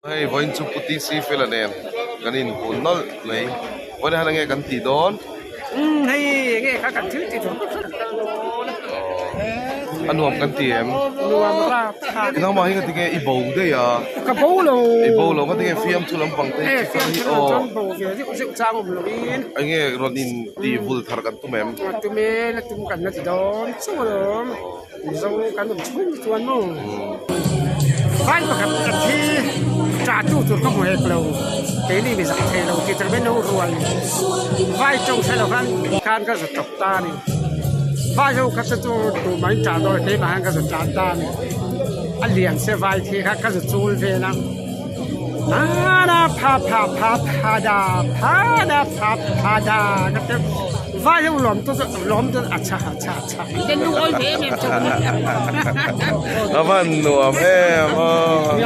Hei vawiin chu Pu TC Fela nen kan inhmu nawlh mai. Vawiin hian enge kan tih dawn? Umm hei enge kha kan thil ti tur vek kan kal dawn a. Aww a nuam kan ti em? Nuam rap thlak. Nangmah hi ka ti nge i bo daih a? Ka bo lo. I bo lo ka ti nge fiamthu lampang te hi chi kha hi aw. Chuan bo ve zeuh zeuh chang awm lo in. Enge rawn in tih vul thar kan tum em? Tum e la tum kan la ti dawn chu alawm. Mizo kan awm chhung te chuan maw vai pakhat ka thi tah tu tur ka hmu hek lo keini mi zak thei lo tih tur mai no rual vai tawng hre lo khan khan ka za tawp ta a ni vai ho kha chu chu tumah in tah dawn keimah hian ka za tan ta a ni a lian se vai thi kha ka za chul vel a na na pha pha pha pha da pha da pha pha da ka ti vai ho lawm te chu lawm te chu a chha a chha. A van nuam em aw.